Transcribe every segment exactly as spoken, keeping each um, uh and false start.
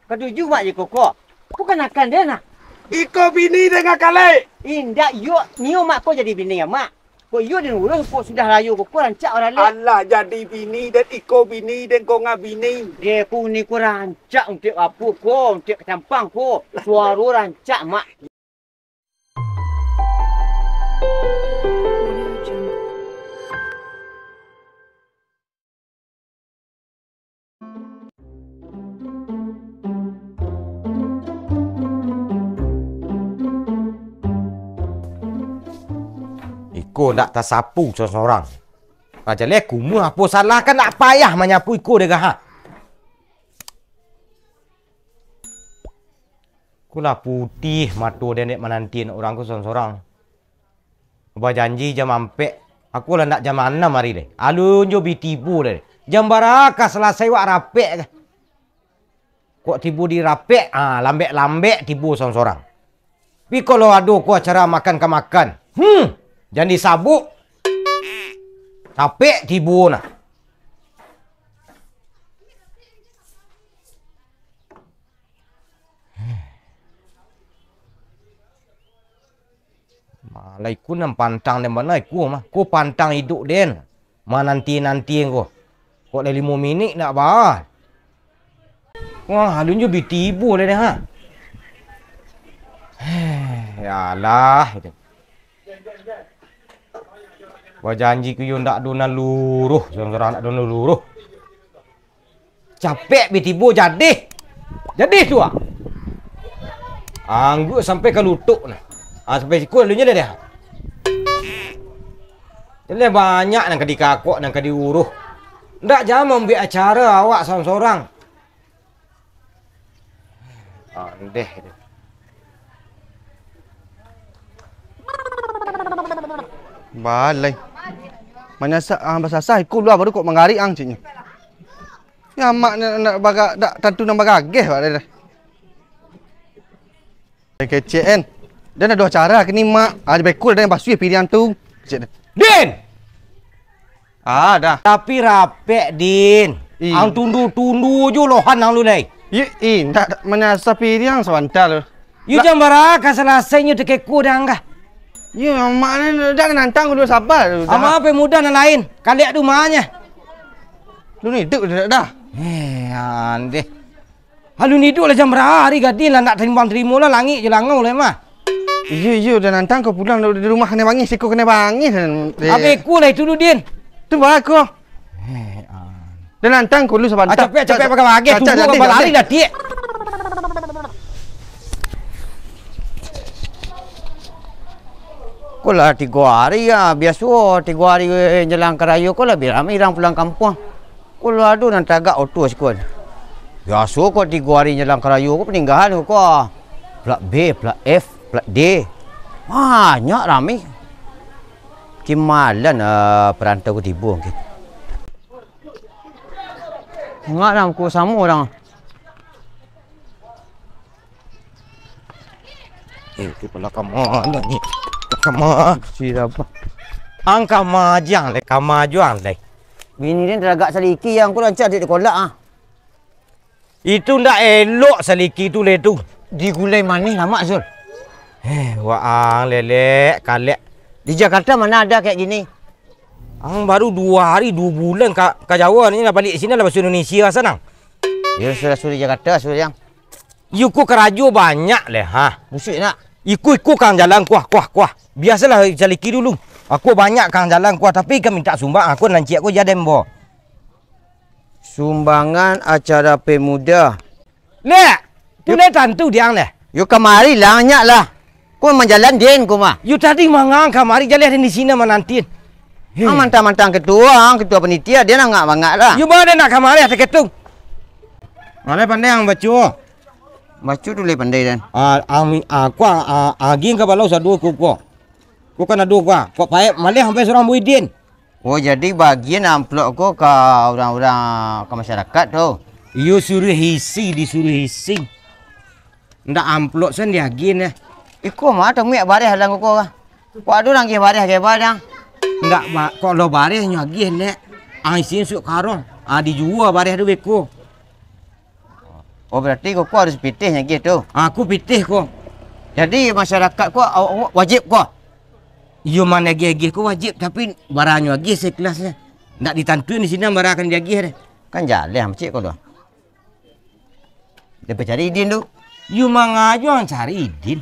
Katuju mak je koko. Ko kanakan den nah. Iko bini den kalek. Indak, iyo, nio mak ko jadi bini mak. Kok iyo den urus, kok sudah rayo koko rancak urang lek. Alah, jadi bini den, iko bini den ko ngabini. Eh, ko uni ko rancak untuak apo ko, untuak kacampang ko. Suaro rancak mak. Iko ndak tasapu sorang-sorang. Raja leh kumuah, apo salah kan ndak payah manyapu iko dek ha. Ko lah putiah mato den dek mananti anak urang ko sorang-sorang. Bajanji jam ampek, aku lah ndak jam anam ari deh. Alun jo bi tibo deh. Jam bara ka salasai wak rapek ka. Kok tibo di rapek, ah, lambek-lambek tibo sorang-sorang. Pi kalau ado ko acara makan ka makan, hmm, jan disabuk. Capek tibo nah. Malah iko nan pantang den bana iko mah. Ko pantang iduik den. Mananti-nanti ko. Kok lai limo minik ndak ba. Wah, alun jo bi tibo lai den ha. Heh, yalah. Bajanji ko yo ndak ado nan luruh, sorang-sorang ndak ado nan luruh. Capek bi tibo jadih. Jadih tu ah. Angguak sampai ka lutuk nah. Ah, sampai siko alunyo dah. Jadi banyak nan ka dikakok, nan ka diuruh. Ndak jan mambuek acara awak sorang-sorang. Andeh tu. Balai. Manyasak, ah, basasah iko lua baru kok manggarik ang, ciknyo. Ya, mak nak, nak baga-, dak tantu nan bagageh, Pak, dah. Kecek, en. Den ado acara kini, Mak. Ah, beko den basuah piriang tu. Kecek den. Din! Ah, dah. Tapi rapek, Din. Ih. Ang tundu-tundu jo lohan ang lu, lai. Ih, ih, ndak, ndak, manyasa piriang sabanta lu. Yu, lah. Jam bara ka salasainyo takeko dang kah? Yu, mak ni dah nantang, udah sabar, udah. Ama ape muda nan lain? Kaliak tu manya. Lu ni hidup dah, dah. Eh, andeh. Alun iduik lah jam bara hari gadin lah, ndak tarimbang-tarimo lah, langik jo langau lah mah. Iyo, iyo, dah nantang ko pulang dari rumah kanai bangih, siko kanai bangih. Abe ku lah itu, Dudin. Tu bah ko. Eh, ah. Dah nantang ko lu sabanta. Ah, capek, capek, pakai bageh, tunggu, lari lah, tiek. Ko lah tigo hari ya, biaso tigo hari njelang ka rayo ko lah bi rami urang pulang kampuang. Kalau ado nan tagak oto siko. Biaso ko tigo ari njelang ka rayo ko paninggahan ko. Plat B, plat F, plat D. Banyak rami. Kimalan, ah, parantau ko tibo mungkin. Ngak dah ko samo urang. Eh, tu pala kama ni. Kama. Sirapa? Ang kama jang le, kama juang le. Bini den taragak saliki, yang ko rancak dek dikolak ah. Itu ndak elok saliki tu le tu. Digulai manih lamak, Zul. Eh, waang lelek, kalek. Di Jakarta mana ada kayak gini? Ang baru dua hari, dua bulan ka, ka Jawa ni, nak balik sini lah bahasa Indonesia sanang. Ya, sudah, sudah di Jakarta, sudah yang. Yu ko karajo banyak leh, ha. Musuh nak. Iko-iko kang jalan kuah, kuah, kuah. Biasalah saliki dulu. Aku banyak kang jalan kuah, tapi ka minta sumbang, aku nan ciek ko jadembo. Sumbangan acara pemuda. Leh, tu leh tantu diang leh. Yo kamari lah, nyak lah. Ko manjalan den ko mah. Yo tadi mangang kamari jaleh den di sini manantin. Ang mantang-mantang ketua, ang ketua panitia, den angak bangak lah. Yo ba den nak kamari ateh ketung. Alai pandai ang baco. Baco tu leh pandai den. Ah, ang, ah, kuah, ah, agiang ka balau saduo ko kuah. Ko kan ado kuah. Kok paek maleh sampai surang buidin. Oh, jadi bagian amplop ko ka urang-urang, ka masyarakat tu? Iyo, suruah isi, disuruah isi. Ndak amplop sen diagian, eh. Iko mah tamuak bareh alang ko ka? Kok ado urang agiah bareh ka ba dang? Ndak ba-, kok lo bareh nyo agiah, Lek. Ah, isin suak karong. Ah, dijua bareh tu beko. Oh, berarti koko harus pitih nyagiah tu. Ah, aku pitih ko. Jadi masyarakat ko awak, awak wajib ko? Iyo, managiah-agiah ko wajib, tapi baranyo agiah saikhlasnyo. Ndak ditantuin di siko bara akan diagiah deh. Kan jaleh amuah cik ko tu. Dia cari idin tu. Yo, mangajo ang cari idin.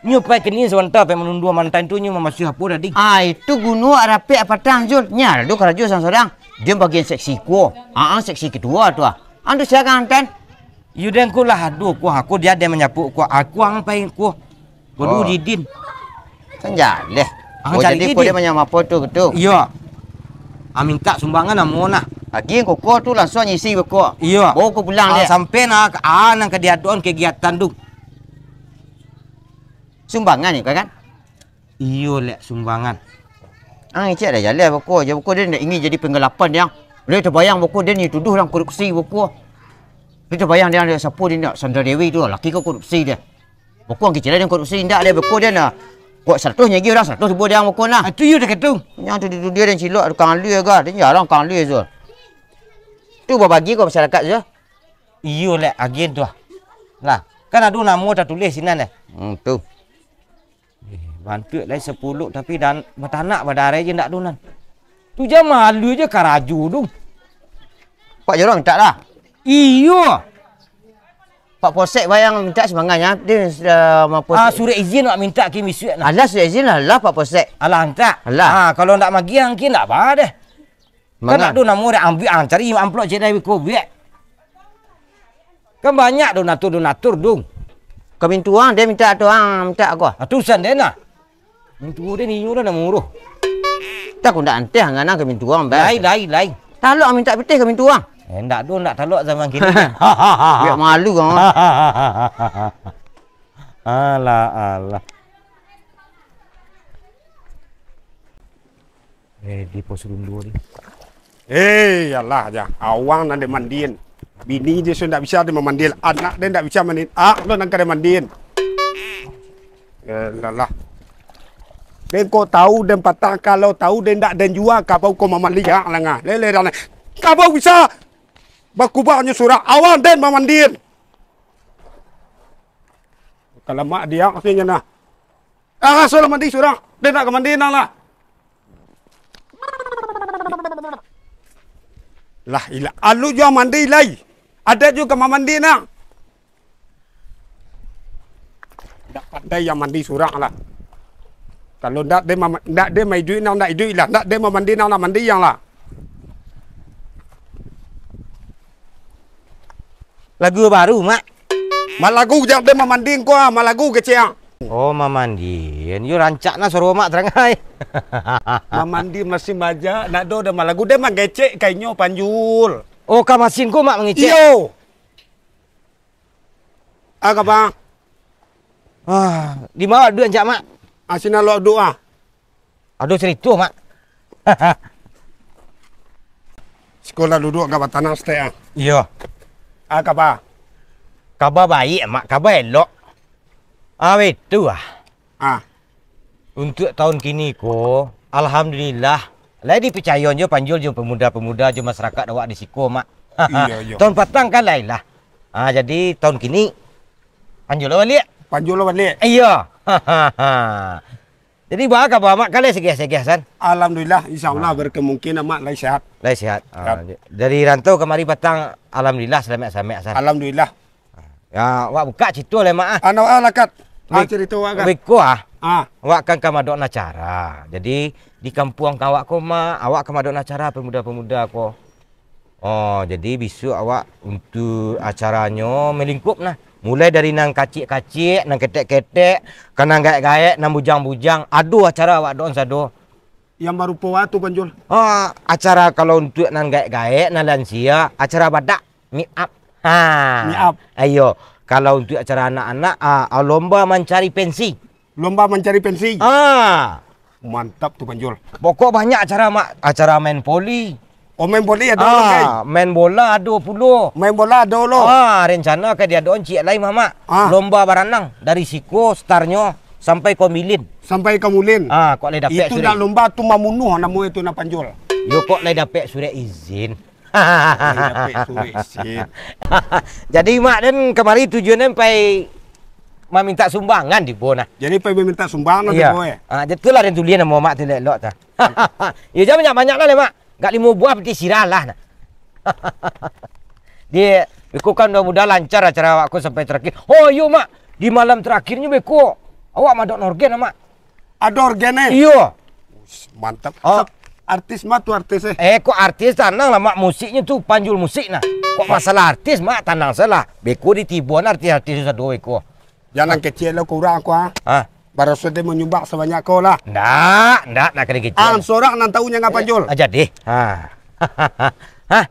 Nyo pai kini sabanta, pai manunduang mantan tu, nyo mamasuak apo tadi? Ah, itu gunuak rapek apatang, Jul. Nya ado karajo surang-surang. Dia bagian seksi kuo. Ah, ah, seksi ketua tu ah. Ang tu sia kan, Tan? Yo, den ko lah ado kuah, aku dia, dia manyapuik kuah. Aku ang pai kuah. Waduh, Oh. Didin. Kan jaleh. Ah, Oh, cari jadi Didin. Kau dia macam apa tu, tu? Iyo. Ah, minta sumbangan namo nah. Lagi koko tu langsung isi beko. Iyo. Bawa ko pulang Ah, dia. Sampai nah, ah, nang ka diadoan kegiatan tu. Sumbangan ni, kan? Iyo, lek sumbangan. Ah, cek dah jaleh beko. Aja beko dia ndak ingin jadi penggelapan dia. Dia terbayang beko dia ni tuduh orang korupsi beko. Dia terbayang dia, dia siapa dia nak Sandra Dewi tu, laki kau korupsi dia. Beko ang kecil dia korupsi, indak dia beko dia nah. Kok seratus nyagi orang, seratus ribu dia beko nah. Ah, tu iyo dah kata. Yang tu, tu, tu dia dan cilok tukang alui agak. Dia jarang tukang alui tu. Tu babagi kau masyarakat tu. Iyo lek agen tu ah. Lah, kan ado namo tatulih sinan eh. Hmm, tu. Eh, bantuak lai sapuluah tapi dan batanak badarai je ndak ado nan. Tu jam malu je karajo tu. Pak Jorong mintak lah. Iyo. Pak Polsek bayang mintak sumbangan nya, dia sudah mampu. Ah, surat izin wak mintak kin bisuak nah. Alah, surat izin lah, lah Pak Polsek. Alah, mintak. Alah. Ah, kalau ndak magiang kin ndak ba deh. Kan Mangan. Ndak ado namo dek ambiak ang, cari amplop cek dai beko biak. Kan banyak donatur-donatur tu. Ka mintuang dia mintak tu ang mintak ko. Ah, tu urusan dia nah. Mintuang dia ninyo dah namo uruh. Tak ko ndak anteh ang ka mintuang bai. Lai, lai, lai. Talok ang mintak pitih ka mintuang. Eh, ndak ado, ndak talok zaman kini. Biak malu ang. Alah, alah. Eh, di pos rindu ni. Eh, yalah ja. Awang nan den mandiin. Bini je so ndak bisa den mamandiin. Anak den ndak bisa mandiin. Ah, lo nan ka den mandiin. Eh, lalah. Den ko tahu den patang, kalau tahu den ndak den jua kabau ko mamandi, ah, langa. Lele dan kabau bisa bakubah nyo surang. Awang den mamandiin. Kalamak diak akhirnyo nah. Ah, suruh mandi surang. Den nak ka mandi nang lah. Lah, ilah. Alu juo mandi lai. Ado juo ka mamandi nang. Ndak pandai yang mandi surang lah. Kalau ndak den mama-, ndak den maiduik nang, ndak iduik lah. Ndak den mamandi nang, lah mandi yang lah. Lagu baru, Mak. Malagu jan den mamandi ko ah, malagu kecek ang. Oh, mamandian. Yo rancak nah suaro Mak tarangai. Mamandi masin baja, nak do den malagu den mangecek ka inyo Panjul. Oh, ka masin ko Mak mangecek? Iyo. Ah, kaba? Ah, di ma duduak rancak, Mak? Ah, sinan lo duduak ah. Ado carito, Mak. Siko lah duduak ka batanang saketek ah. Iyo. Ah, kaba? Kaba baiak, Mak. Kaba elok. Ah, baitu ah. Ah. Untuak taun kini ko, alhamdulillah, lai dipicayo jo Panjul jo pemuda-pemuda jo masyarakat awak di siko, Mak. Iyo, iyo. Taun patang kan lai lah. Ah, jadi taun kini, Panjul lo baliak. Panjul lo baliak. Iyo. Jadi, baa kaba, Mak? Kan lai segeh-segeh, San? Alhamdulillah, insya Allah Ah. berkemungkinan, Mak, lai sehat. Lai sehat. Ah, Sehat. ja-, dari rantau kamari patang, alhamdulillah, salamaik-salamaik, San. Alhamdulillah. Ya, awak buka carito lai, Mak, ah. Anu, ah, lakat. Ah, Bik-, carito awak, kan? Beko, ah. Ah. Awak kan ka maadokan acara. Jadi, di kampuang awak ko, Mak, awak ka maadokan acara pemuda-pemuda ko. Oh, jadi bisuak awak untuak acaranyo malingkup nah. Mulai dari nan kaciak-kaciak, nan ketek-ketek, ka nan gaek-gaek, nan bujang-bujang, ado acara awak adokan sado. Yang barupo apo tu, Panjul? Ah, acara kalau untuak nan gaek-gaek, nan lansia, acara badak, meet up. Ha. Meet up. Iyo, kalau untuak acara anak-anak, ah, lomba mancari pensi. Lomba mancari pensi. Ah. Mantap tu, Panjul. Pokok banyak acara, Mak. Acara main voli. Oh, main voli ado lo, Ah, kai? Main bola ado pulo. Main bola ado lo. Ah, rencana ka diadokan ciek lai, Mak. Ah. Lomba baranang dari siko starnyo sampai ka Mulin. Sampai ka Mulin. Ah, kok lai dapek Itu surat dah lomba tu mamunuah namo itu nah, Panjul. Yo, kok lai dapek surat izin. Dapek suik, sit. Jadi, Mak, den kamari tujuan den pai mamintak sumbangan tibo nah. Jadi, pai mamintak sumbangan Iyo. tibo, eh? Ah, itulah den tulis namo Mak tu elok-elok tu. Iyo, jan banyak-banyak lah, Mak. Gak limo buah piti sirah lah nah. Di, beko kan mudah-mudahan lancar acara awak ko sampai terakhir. Oh, iyo, Mak. Di malam terakhirnyo beko, awak madok orgen, Mak. Ado orgen, eh? Iyo. Ush, mantap. Oh. Sa-, artis mah tu artis, eh? Eh, kok artis, tanang lah, Mak, musiknyo tu Panjul Musik nah. Kok masalah artis, Mak, tanang salah. Beko ditiboan artis-artis tu sado beko. Jan kecek lo kurang ko, ah. Ah. Baraso den manyumbang sabanyak ko lah. Ndak, ndak, ndak ka dikecek. Ang sorang nan tahu nyo ngapa, Jul? Ah, jadi. Ha. Hah?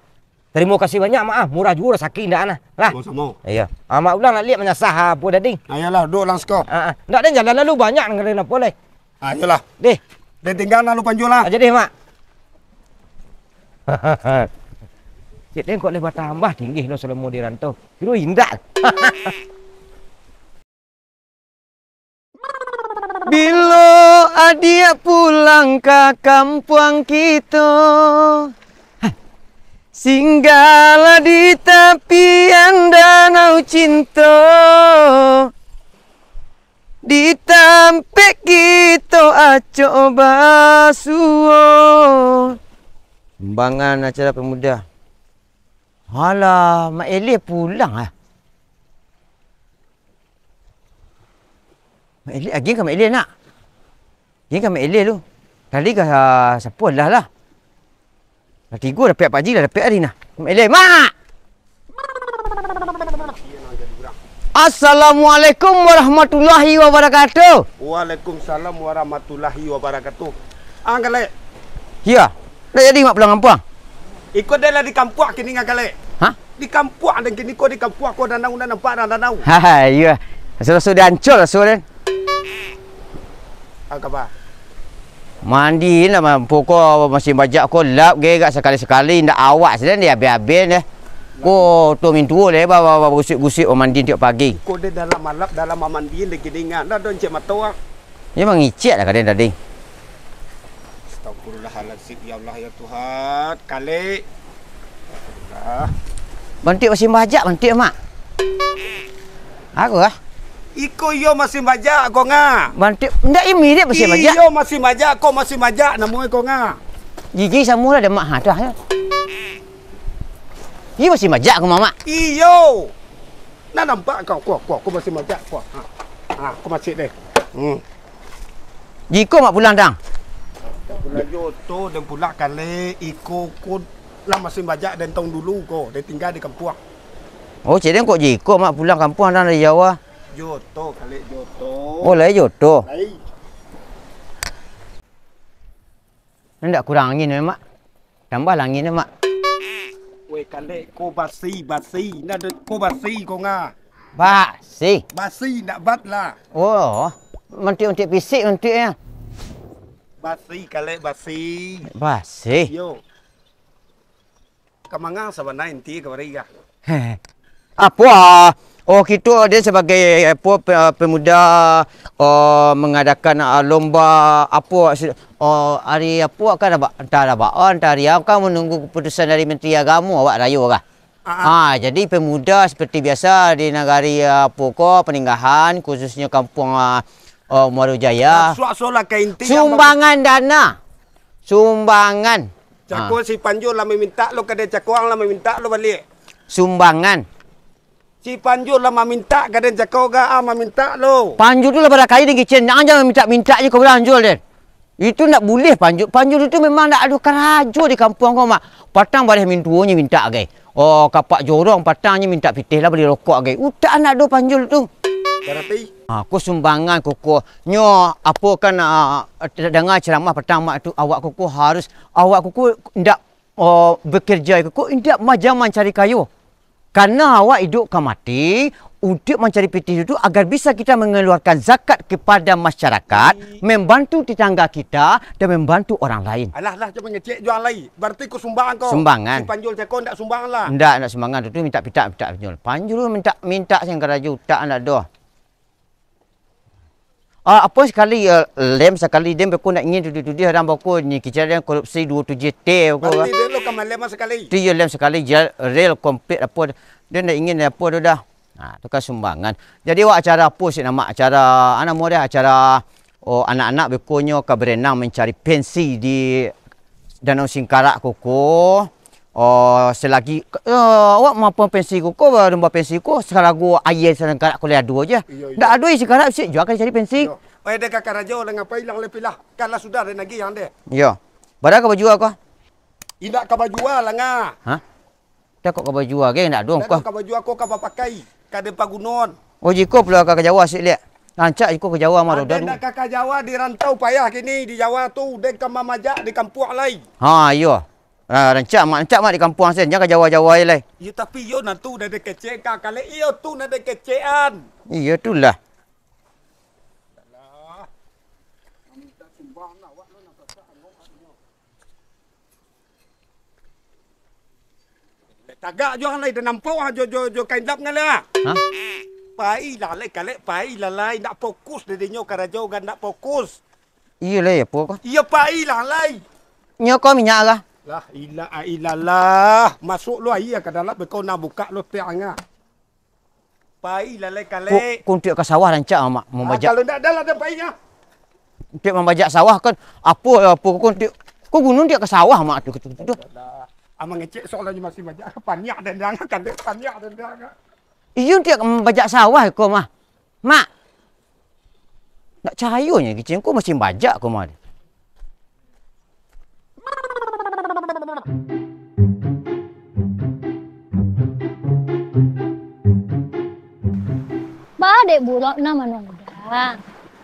Tarimo kasih banyak, Mak, ah. Murah juo rasaki ndak nah. Lah. Samo-samo. Iyo. Ah, Mak ulang nak liek manyasah, ah, apo tadi? Ayolah, duduak lah siko. Ah, ah. Ndak, den jalan lalu banyak nanggaleh apo lai. Ayolah. Deh. Den tingga lalu Panjul lah. Aja deh, Mak. Cek den kok lai batambah tinggi lo salamo di rantau. Kiro indak. Bilo adiak pulang ka kampuang kito, singgahlah di tapian danau cinto, di tampek kito acok basuo. Sumbangan acara pemuda. Alah, Mak Eleh pulang ah. Mak Eleh, agiah ka Mak Eleh nak? Agiah ka Mak Eleh lu. Tadi ka, ah, sapo lah lah. Lah tigo dapek Pak Haji, lah dapek ari nah. Mak Eleh, Mak! Assalamualaikum warahmatullahi wabarakatuh. Waalaikumsalam warahmatullahi wabarakatuh. Ah, Kalek. Iya. Ndak jadi Mak pulang kampuang? Iko den lah di kampuang kini, Kalek. Hah? Di kampuang den kini ko, di kampuang ko danau, ndak nampak danau. Haha, iya. Raso-raso den ancua raso den. Apo kaba? Mandi lah, mampu ko, masin bajak ko, lap ge gak sakali-sakali, ndak awak sajo den di abih-abih deh. Ko tu mintuo deh, ba, ba, ba, gusik-gusik, oh, mandi tiok pagi. Ko deh dalam alap, dalam mandi deh kini ngak, ndak ado encek mato ah. Iyo mangicek lah ka den tadi. Astagfirullahalazim, ya Allah, ya Tuhan, Kalek. Ah. Bantuak masin bajak, bantuak, Mak. Aku kah? Iko iyo masin bajak ko nga. Bantuak, ndak iyo mirip masin bajak. Iyo masin bajak ko, masin bajak namo ko nga. Gigi samo lah dek Mak ha tu ah. Iyo masin bajak ko, Mak. Iyo. Nah, nampak kau, ko, ko, ko masin bajak ko. Ha. Ha, ko masih deh. Hmm. Jiko Mak pulang, Dang? Pulang jo oto, den pulang Kalek, iko ko lah masin bajak den taun dulu ko, den tingga di kampuang. Oh, cek den kok jiko Mak pulang kampuang, Dang, dari Jawa? Jo oto, Kalek, jo oto. Oh, lai jo oto. Lai. Ndak kurang angin, Mak. Tambah lah angin, Mak. Weh, Kalek, ko basi, basi. Ndak ado ko basi, ko nga. Basi. Basi, ndak bat lah. Oh, mantik-mantik pisik mantik ya. Basi, Kalek, basi. Basi. Yo. Ka manga sabana inti kamari kah? Apo, ah? Oh, kito ado sabagai, apo, pe-, pemuda, oh, mangadakan, ah, lomba, apo, si-, oh, ari apo kan, aba-, antah aba, oh, antah ari apo kan, manunggu keputusan dari Menteri Agamo, awak rayo kah? Ah, ah. Ah, jadi pemuda seperti biasa di nagari, apo ko, Paninggahan, khususnyo kampuang, ah, oh, Muaro Jaya. Masuak solah ka inti yang Sumbangan dana. Sumbangan. Cako Ah. si Panjul lah mamintak lo ka den, cako ang lah mamintak lo baliak. Sumbangan. Si Panjul lah mamintak ka den, cako ga ah mamintak lo. Panjul tu lah barakai den kicen, jangan, jangan mintak-mintak je kau Panjul den. Itu ndak buleh Panjul. Panjul itu memang ndak ado karajo di kampuang ko, Mak. Patang bareh mintuonyo mintak gai. Oh, kapak jorong patangnyo mintak pitih lah bali rokok gai. Utak ndak ado Panjul tu. Barati? Ha, ko sumbangan ko, ko. Nyo, apo kan, ah, danga ceramah patang Mak tu, awak ko, ko harus, awak ko, ko ndak, oh, bekerja ko, ko ndak maja mancari kayo. Karena awak idup ka mati, untuk mancari pitih itu agar bisa kita mengeluarkan zakat kepada masyarakat, membantu tetangga kita, dan membantu orang lain. Alah, lah, cubo ngecek juo lai. Barati ko sumbangan ko. Sumbangan. Si Panjul cako ndak sumbangan lah. Ndak, ndak sumbangan. Tu, tu mintak pitak, mintak Panjul. Panjul mintak, mintak sing karajo utak ndak ado. Ah, apo sakali, ah, lem sakali, den beko nak ingin tuduah-tuduah urang beko ni kicau den korupsi duo tujuah T beko. Berarti den lo ka malem sakali. Tu iyo lem sakali, ja-, rel komplit apo, den nak ingin apo tu dah. Nah, tu kan sumbangan. Jadi awak acara apo sih nama acara, ah, namo dah acara, oh, anak-anak beko nyo ka berenang mencari pensi di Danau Singkarak koko. Oh, selagi, eh, awak mampuang pensi ko, ko, domba pensi ko, sakarago aia sangkarak ko lai ado je. Iyo, iyo. Ndak ado isi karak, bisuak juo ka dicari pensi. Iyo. Oi, dek ka karajo lah, ngapai ilang lai pilah. Kan lah sudah den agiah dek. Iyo. Bara ka bajua ko? Indak ka bajua lah, nga. Hah? Takok ka bajua ge, ndak ado ko. Ndak ka bajua ko, ka bapakai, ka den pagunoan. Oh, jiko pulo ka, ka Jawa sik liak. Rancak jiko ka Jawa mah, roda tu. Ndak ka, ka Jawa, di rantau payah kini, di Jawa tu, den ka mamajak di kampuang lai. Ha, iyo. Ah, rancak mak, rancak mak di kampuang sen, jan ka Jawa-Jawa ai lai. Iyo, tapi iyo nan tu nan den kecek ka kalek, iyo tu nan den kecekan. Iyo tu lah. Alah. Mamintak sumbang nak awak lo nak pasak angok awak nyo. Tagak juo lai, den nampok ah jo, jo, jo kain lap ngan lah. Hah? Pai lah lai, kalek pai lah lai, ndak fokus dek dinyo karajo kan, ndak fokus. Iyo lai, apo ko? Iyo, pai lah lai. Nyo ko minyak kah? Lah, ilah, ilah lah. Masuk lo aia ka dalam, beko nak bukak lo teh angah. Pai lah lai, kalek. Ko, ko untuak ka sawah rancak, Mak, ah, mambajak. Kalau ndak ado lah, den pai ah. Untuak mambajak sawah kan, apo, apo ko untuak, ko guno untuak ka sawah, Mak, tu, tu, tu, tu. Alah, amang ngecek soalnyo masih banyak, paniak den dang, kalek, paniak den dang. Iyo, untuak mambajak sawah ko mah. Mak. Ndak cahayo nyo kicing ko masih bajak ko mah. Ba dek burak nan mano udah.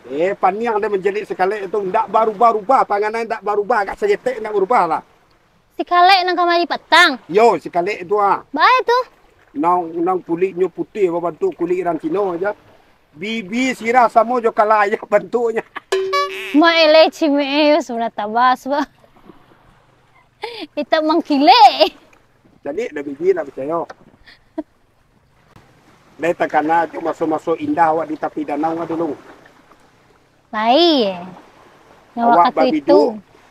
Eh, paniang deh manjelik si Kalek tu. Ndak barubah-rubah, panganan ndak barubah, agak saketek ndak barubah lah. Si Kalek nan kamari patang? Yo, si Kalek tu ah. Bae tu. Nang, nang kuliknyo putih babantuak kulik urang Cino aja. Bibi sirah samo jo kala ayak bantuaknyo. Mak eleh cimek e, yo sudah tabas, bah. Itak mangkilek. Jadi, dah bibi nak picayo. Lai takana tu maso-maso indah awak di tapi danau ka dulu. Lai. Nan awak wakatu babiduk itu.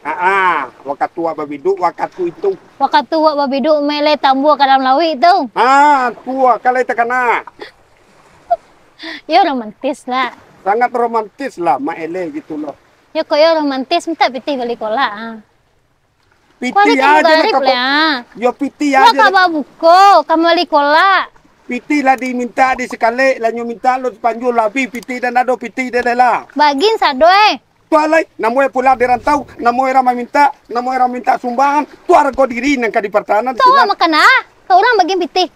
Ha-a, wakatu awak babiduk, wakatu itu. Wakatu awak babiduk, mak lai tambua ka dalam lauik tu. Ha, tu ah, ka lai takana. Yo romantis lah. Sangat romantis lah, mak eleh gitu loh. Yo kok yo romantis, mintak pitih bali kolak ah. Pitih aja lah. Yo pitih aja lah. Ka babuko, ka mali kolak. Pitih lah diminta di si Kalek, lah nyo minta lo panjul labi pitih den ado pitih den lah. Bagin sado eh. Tu alai, namo e pulang di rantau, namo e urang maminta, namo e urang minta sumbangan, tu arago diri nan ka dipartahanan. Tu awak makan ah, ka urang bagin pitih.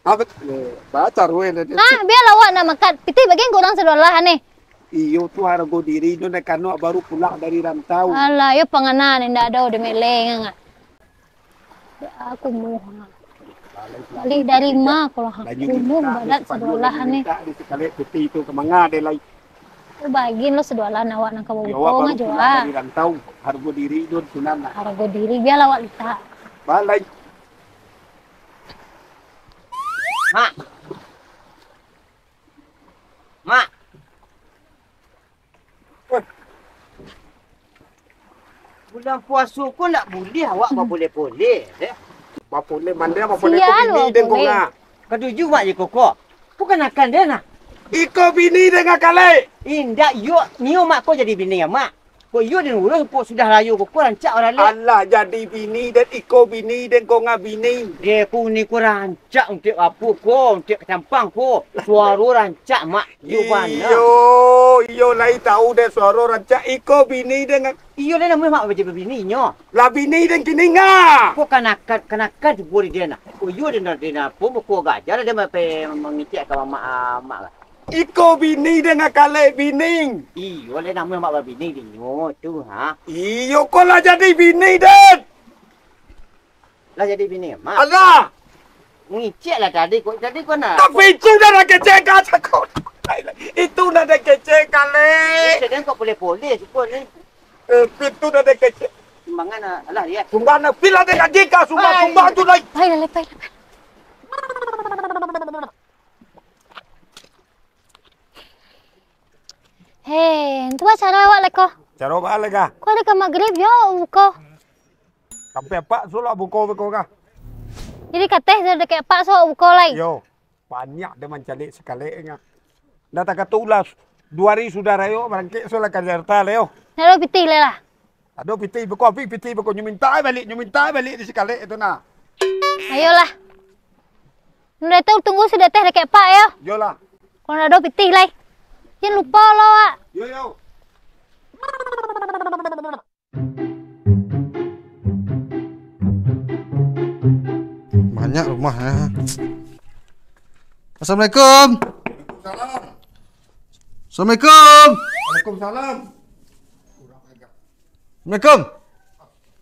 Apa? Eh, baca ruwe tadi. Ha, bialah awak nak makan. Pitih bagin ka urang sadolah aneh. Iyo tu harago diri, ino nak kano baru pulang dari rantau. Alah, yo panganan indak ado di meleng angah. Aku muha. Balik dari ma kalau aku muha balat sadolah ni. Di sekali putih tu ke manga deh lai. Tu bagin lo sadolah awak nang kawa. Yo, awak baru pulang dari rantau, harago diri tu sunan lah. Harago diri bialah awak litak. Balai. Mak. Mak. Bulan puaso ko ndak buliah awak bapoleh-poleh, deh. Bapoleh, mandeh bapoleh ko bini den ko nga. Katuju mak je koko. Bukan akan deh nah. Iko bini den nga Kalek. Indak, yo, nio mak ko jadi bini ya, Mak. Kok iyo den urus, kok sudah rayo ko, ko rancak urang lek. Alah, jadi bini den, iko bini den, ko nga bini. Deh, ko ni ko rancak untuak apo ko, untuak kacampang ko. Suaro rancak, Mak. Iyo bana. Iyo, iyo lai tau deh suaro rancak. Iko bini den nga. Iyo lai namuah mak baja babini nyo. Lah bini den kini nga. Ko kanakan, kanakan tibo di den nah. Ko iyo den, den apo, ko gajar den ape mangicik ka mamak, ah, mak lah. Iko bini den nga Kalek bini. Iyo, lai namuah mak babini dinyo tu, ha? Iyo, ko lah jadi bini den. Lah jadi bini, Mak? Alah. Ngicik lah tadi, ko tadi ko nak. Tapi itu dah nak kecek ka cako. Itu dah nak kecek Kalek. Kecek den kok poleh-poleh, syukur ni. Eh, itu dah nak kecek. Sumbangan, alah, ya. Sumbangan, pila den gaji ka sumbang, sumbang tu lai. Pai lah, pai lah, pai lah. Hei, tu baa caro awak lai ko? Caro baa lai ka? Ko dek magrib yo buko. Sampai apak sulo buko-buko ka? Jadi kateh sudah dek apak sulo buko lai. Yo, banyak dek mancaliak si Kalek nyo. Ndak takato ulah, duo hari sudah rayo barangkek sulo ka Jakarta lai yo. Ndak ado pitih lai lah. Ado pitih beko, api pitih beko, nyo minta baliak, nyo minta baliak di si Kalek tu nah. Ayolah. Ndak tu tunggu sudah teh dek apak yo. Yolah. Kalau ndak ado pitih lai. Jan lupo lo, Wak. Yo, yo. Banyak rumah, ha. Assalamualaikum. Waalaikumsalam. Assalamualaikum. Waalaikumsalam. Assalamualaikum.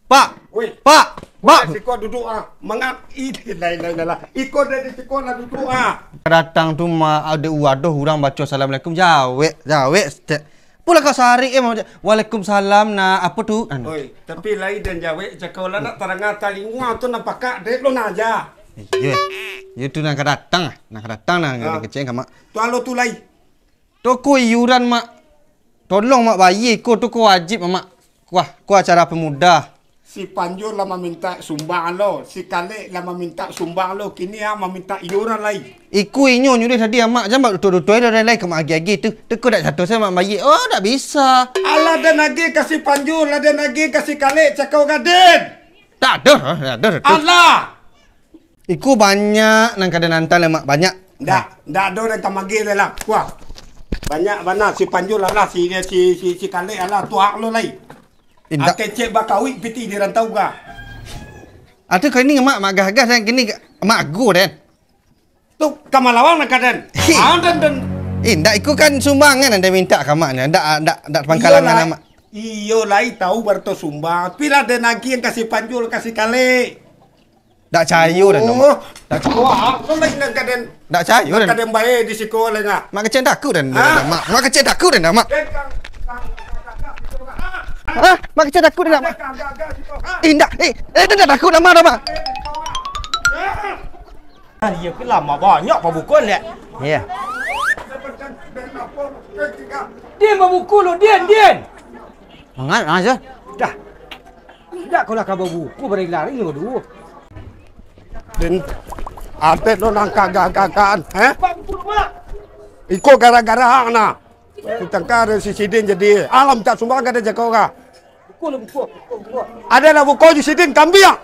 Pak. Weh. Pak. Pak. Siko duduk ah. Mangap. Ih, lai, lai, lai, lai. Iko dari siko lah duduk ah. Datang tu ma-, ado, wadoh, urang baco assalamualaikum, jawek, jawek, stek. Pulang kau sarik, eh, mau ja-, "Waalaikumsalam, nak." Apo tu? Anu. Oi, tapi lai den jawek, cako lah nak taranga talingo tu nan pakak dek lo nak aja. Iyo. Iyo tu nan ka datang, nan ka datang nan kecek ka mak. Tu alo tu lai. Toko iuran, Mak. Tolong, Mak, bayie ko, tu ko wajib, Mak. Kuah, ko acara pemuda. Si Panjul lah mamintak sumbang lo, si Kalek lah mamintak sumbang lo, kini ah mamintak iuran lai. Iko inyo nyuruah tadi, Amak, jan bak duto-duto lai, lai ka Mak agih-agih tu. Tu ko dak sato se Mak bayie. Oh, dak bisa. Alah den agih ka si Panjul, lah den agih ka si Kalek, cako gadin. Dak ado, ha, dak ado, dak ado. Alah. Iko banyak nan ka den anta lai, Mak, banyak. Ndak, ndak ado nan tamagih lai lah. Wah. Banyak bana si Panjul alah, si, si, si, si Kalek alah, tuak lo lai. Indak. Akecek bakawik pitih di rantau ka. Atu kini Mak, Mak gagah-gagah dan kini Mak agu den. Tu ka malawang nan ka den. Hi. Ah, den, den. Indak, iko kan sumbangan nan den mintak ka Mak nyo. Ndak, ndak, ndak pangkalan Iyolah. Amak. Iyo lai tahu barato sumbang. Tapi lah den agih ka si Panjul, ka si Kalek. Dak cayo den, Mak. Oh. Dak cayo. Wah, lo lai nan ka den. Dak cayo den. Ka den bae di siko lai ngah. Mak kecek takut den, Hah? Mak. Mak kecek takut den, Mak. Den kang, kang, kang, kang, kang, kang, kang. Hah? Mak kecek takut den, Mak. Kang, kang, kang, kang, kang. Eh, indak. Eh, eh, den dak takut den, Mak, dah, Mak. Ah, iyo ke lamo banyak pabukon dek. Iyo. Din, babuku lu, Din, Din. Mangat, mangat, Sir. Dah. Indak kau lah ka babuku, barari-lari lu dulu. Din, adet lo nang kagak-kagaan, eh? Babuku lu, Mak. Iko gara-gara ang nah. Kutangka dari si Sidin jadi alam tak sumbang kada jago ka. Buku lu, buku, buku, buku. Ada lah buku di Sidin, kambiang.